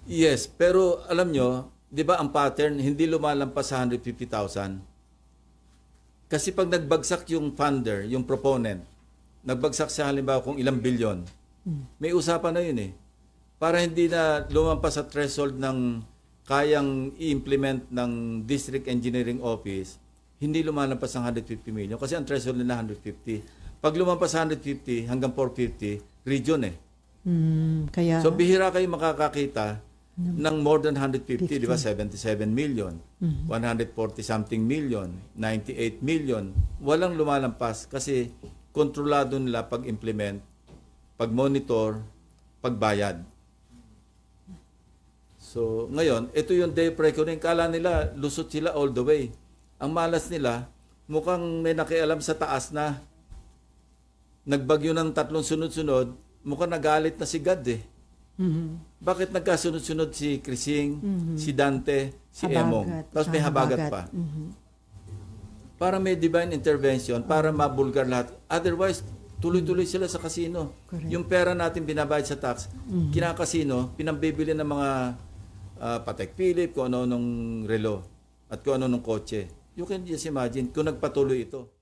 Yes, pero alam nyo, di ba ang pattern, hindi lumalampas sa 150,000? Kasi pag nagbagsak yung funder, yung proponent, nagbagsak sa halimbawa kung ilang bilyon, may usapan na yun eh. Para hindi na lumampas sa threshold ng kayang i-implement ng District Engineering Office, hindi lumalampas ng 150 million. Kasi ang threshold nila 150. Pag lumampas sa 150 hanggang 450, region eh. Kaya, So bihira kayo makakakita ng more than 150, di ba? 77 million, 140 something million, 98 million. Walang lumalampas kasi kontrolado nila pag-implement, pag-monitor, pagbayad. So, ngayon, ito yung day reckoning. Kala nila, lusot sila all the way. Ang malas nila, mukhang may nakialam sa taas na nagbagyo ng 3 sunod-sunod, mukhang nagalit na si God eh. Bakit nagkasunod-sunod si Krising, si Dante, si Emong? Tapos may habagat pa. Para may divine intervention, para mabulgar lahat. Otherwise, tuloy-tuloy sila sa casino. Correct. Yung pera natin binabayad sa tax, kinakasino, pinambibili ng mga Patek Philippe, kung ano nung relo, at kung ano nung kotse. You can just imagine kung nagpatuloy ito.